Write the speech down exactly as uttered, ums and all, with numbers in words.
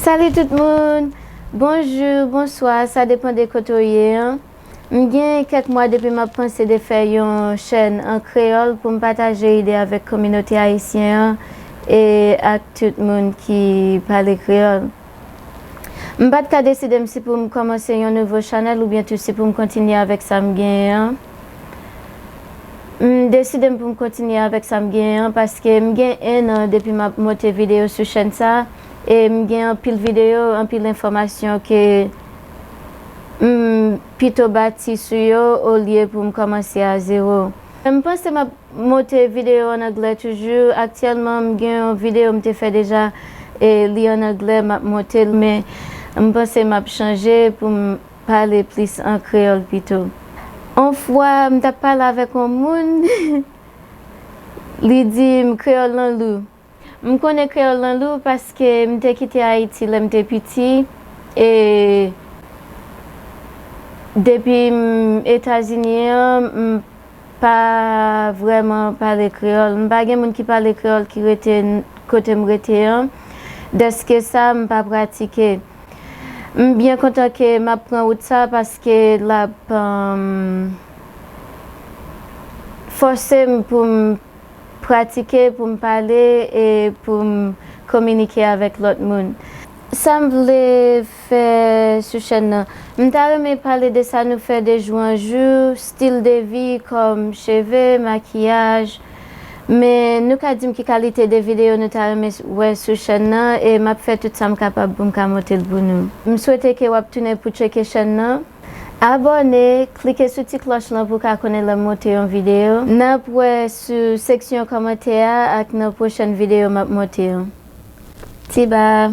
Salut tout moun! Bonjou, bonswa, sa depann de kote w ye an. M gen kèk mwa depi m ap panse de fè yon chèn an kreyòl pou m pataje ide avèk kominote ayisyen an e ak tout moun ki pale kreyòl. M pa t ka deside m si pou m kòmanse yon nouvo chanèl oubyen tou si pou m kontinye avèk sa m genyen an. M deside m pou m kontinye avèk sa m genyen an paske m gen en an depi m ap monte videyo sou chèn sa e m gen anpil videyo, anpil enfòmasyon ke m pito bati sou yo olye pou m kòmanse a zewo. M panse m ap monte videyo an anglè toujou. Aktyèlman, m gen yon videyo m te fè deja e li an anglè, m ap monte l, men m panse m ap chanje pou m pale plis an kreyòl pito. On fwa, m t ap pale avèk yon moun, li di m kreyòl lan lou. M konnen kreyòl lan lou paske m te kite Ayiti lè m te piti e depi m Etazini an, m pa vrèman pale kreyòl. M pa gen moun ki pale kreyòl ki rete n- kote m rete an. Dèske sa, m pa pratike. M byen kontan ke m ap pran wout sa paske l ap um, fòse m pou m pratike, pou m pale e pou m kominike avèk lòt moun. Sa m vle fè sou chèn nan. M ta renmen pale de sa nou fè de jou an jou, stil de vi kòm cheve, makiyaj. Men nou ka di m ki kalite de videyo nou ta renmen wè sou chèn nan e m ap fè tout sa m kapab pou m ka monte l pou nou. M swete ke w ap tounen pou tcheke chèn nan. Abòne, klike sou ti klòch lan pou w ka konnen lè m monte yon videyo. N ap wè sou seksyon kòmantè a ak nan pwochèn videyo m ap monte yo. Tiba!